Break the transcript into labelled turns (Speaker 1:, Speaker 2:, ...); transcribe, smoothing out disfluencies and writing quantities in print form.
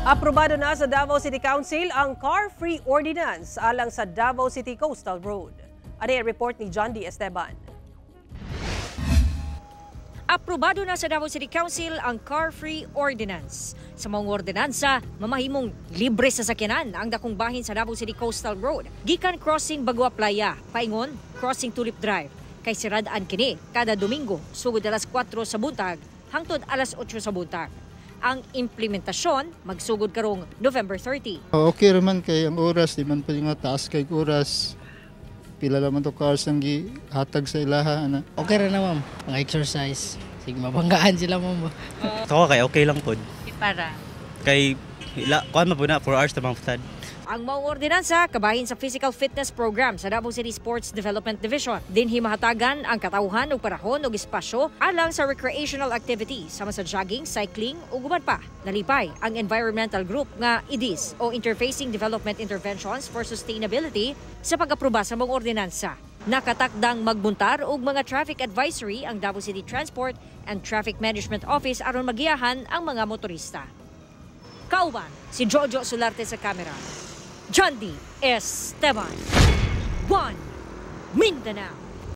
Speaker 1: Aprobado na sa Davao City Council ang Car-Free Ordinance alang sa Davao City Coastal Road. Ano ang report ni John D. Esteban?
Speaker 2: Aprobado na sa Davao City Council ang Car-Free Ordinance. Sa maong ordinansa, mamahimong libre sa sakyanan ang dakong bahin sa Davao City Coastal Road. Gikan crossing Bagua Playa, paingon crossing Tulip Drive. Kay sirad-an kini kada Domingo sugod alas 4 sa buntag hangtod alas 8 sa buntag. Ang implementasyon magsugod karong November 30.
Speaker 3: Okay raman kay ang oras, di man pa nga taas kay oras. Pila naman to cars ang gihatag sa ilaha ana.
Speaker 4: Okay ra na, ma'am, mga exercise. Sige, mabanggaan sila, ma'am.
Speaker 5: Ako kay okay lang pod.
Speaker 2: Para
Speaker 5: Kay ila kuan man po na 4 hours tamang sad.
Speaker 2: Ang maong ordinansa kabahin sa Physical Fitness Program sa Davao City Sports Development Division. Dinhi mahatagan ang katawhan og panahon ug espasyo alang sa recreational activities sama sa jogging, cycling ug uban pa. Nalipay ang environmental group nga IDIS o Interfacing Development Interventions for Sustainability sa pag-aproba sa maong ordinansa. Nakatakdang magbuntar og mga traffic advisory ang Davao City Transport and Traffic Management Office aron magiyahan ang mga motorista. Kauban si Jojo Solarte sa kamera. John D. Esteban. 1 Mindanao.